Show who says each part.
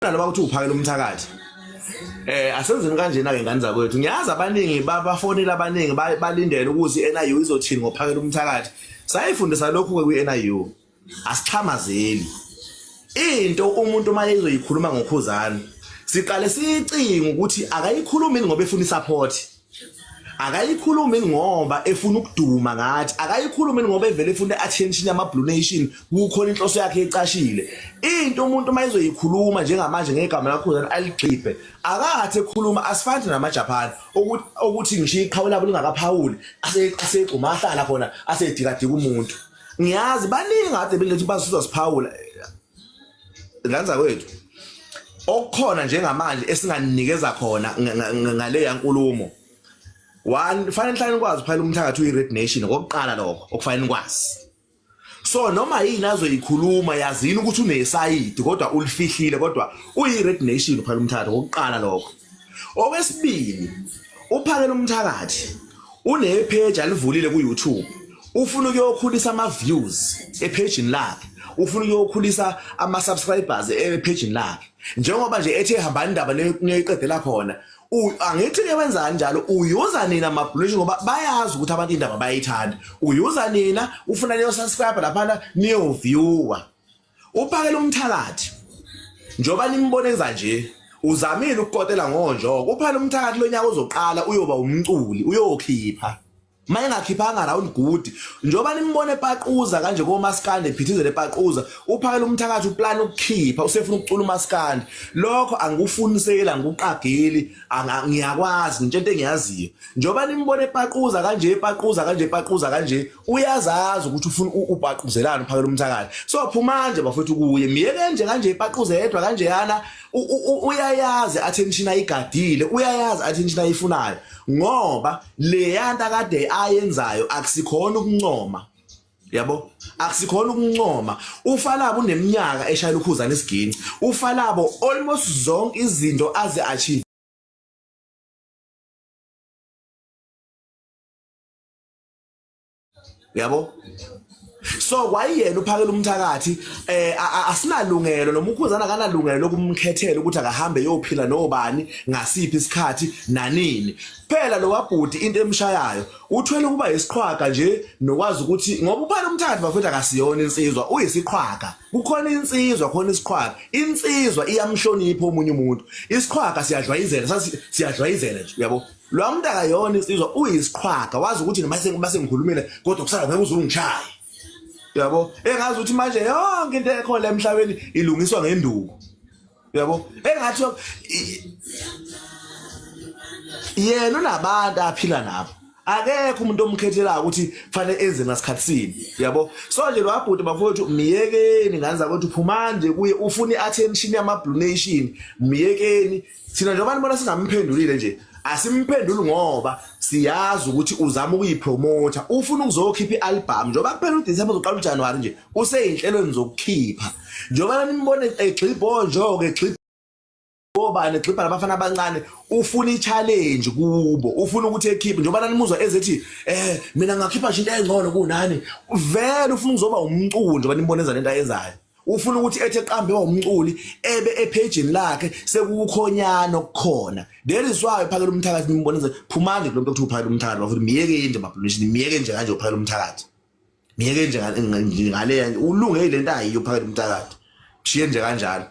Speaker 1: Naloba kuthi uphakela umthakathi. Asenzeni kanjena ke ngane zakwethu. Ngiyazi abaningi bafonile abaningi balindele ukuthi iNIU izothini ngophakela umthakathi. Sayifundisa lokhu ke kwiNIU. Asixhamazeli. Into umuntu uma ezoyikhuluma ngokhuzani siqale siyicinga ukuthi akayikhulumi ngoba efuna isupport. Akayikhulumi ngoba efuna ukuduma ngathi, akayikhulumi ngoba evele efuna attention yama Blue Nation, kukhona inhloso yakhe ecashile. Into umuntu uma ezoyikhuluma njengamanje ngegama lakhuzani aligxibhe, akathi ekhuluma asifani namaJapan ukuthi ukuthi ngisho iqhawe labo lingakaphawuli asegxuma ahlala khona asedikadika umuntu. Ngiyazi baningi kade bengithi bazizwa siphawula. Nganza kwethu okukhona njengamanje esinganinikeza khona ngale yankulumo one fanele nihlale nikwazi phela umthakathi uyi red nation okokuqala lokho okufanele nikwazi so noma yini azoyikhuluma yazini ukuthi unesayidi kodwa ulifihlile kodwa uyi red nation phela umthakathi okokuqala lokho okwesibili uphakela umthakathi unepage alivulile ku YouTube ufuna ukuyokhulisa ama views epage lakhe ufuna ukuyokhulisa ama subscribers epage lakhe njengoba nje ethe hambani indaba niyoyiqedela khona angithi ke wenza kanjalo uyuza nina amabhulushi ngoba bayazi ukuthi abantu indaba bayithanda uyuza nina ufuna niyo subscribe laphana niyo viewer Uphakela umthakathi. Njoba nimbona enza nje, uzamile ukukotela ngonjoko. Uphakela umthakathi lonyaka ozoqala uyoba umculi, uyokhipha. Mayengakhiphanga round good. Njoba nimbona epaquza kanje komaskandi ephithizela epaquza, uphakela umthakathi uplan ukukhipha, usefuna ukucula umaskandi. Lokho angikufuniseli, angikuqageli, ngiyakwazi ngitsho into engiyaziyo. Njoba nimbona epaquza kanje, epaquza kanje, epaquza kanje, uyazazi ukuthi ufuna upaquzelana uphakela umthakathi so phuma nje bafethu kuye miyeke nje kanje ipaquze yedwa kanje yana uyayazi attention ayigadile uyayazi attention ayifunayo ngoba leyanto akade ayenzayo akusikhona ukuncoma yabo akusikhona ukuncoma ufalabo uneminyaka eshayela ukhuzana isiginci ufalabo almost zonke izinto aze achieve yabo so kwayena uphakela umthakathi eh asinalungelo noma ukhuzana akanalungelo lokumkhethela ukuthi akahambe yophila nobani ngasiphi isikhathi nanini phela lo wabhuti into emshayayo uthwele ukuba isiqhwaga nje nokwazi ukuthi ngoba uphakela umthakathi bafethu akasiyona insizwa uyisiqhwaga kukhona insizwa khona isiqhwaga insizwa iyamhlonipha omunye umuntu isiqhwaga siyadlwayizela siyadlwayizela nje uyabo Lo muntu akayona insizwa uyisiqhwaga wazi ukuthi noma base ngikhulumile kodwa kusala ngeke uze ungishaye. Yabo? Engazi ukuthi manje yonke into ekhona emhlabeni ilungiswa ngenduku. Yabo? Engathi yena unabantu aphila nabo. Akekho umuntu omkhethelayo ukuthi kufanele enze ngasikhathi sini. Yabo? So nje lo bhuti bafowethu miyekeni ngane zakwethu phumani nje kuye ufuna i-attention yama-Blue Nation miyekeni thina njengoba nibona singamphendulile nje asimphenduli ngoba siyazi ukuthi uzama ukuyipromotha ufuna ukuzokhipha i-album njengoba kuphela uDecember uzoqala uJanuary nje useyinhlelweni zokukhipha njengoba nimbone egxibha onjoke egxibha obani egxibha nabafana abancane ufuna i-challenge kubo ufuna ukuthi ekhiphe njengoba nanimuzwa ezethi eh mina ngakhipha nje into engcono kunani vele ufuna ukuzoba umculi njengoba nimbone enza lento ayenzayo ufuna ukuthi ethe qambe wumculi ebe ephejini lakhe sekukhonyana okukhona there is why uphakela umthakathi nimbonise phumani kulo muntu okuthiwa uphakela umthakathi bafuthi miyeke nje mabhulishini miyeke nje kanje uphakela umthakathi miyeke nje ngale ulunge lento ayiyo uphakela umthakathi shiye nje kanjalo.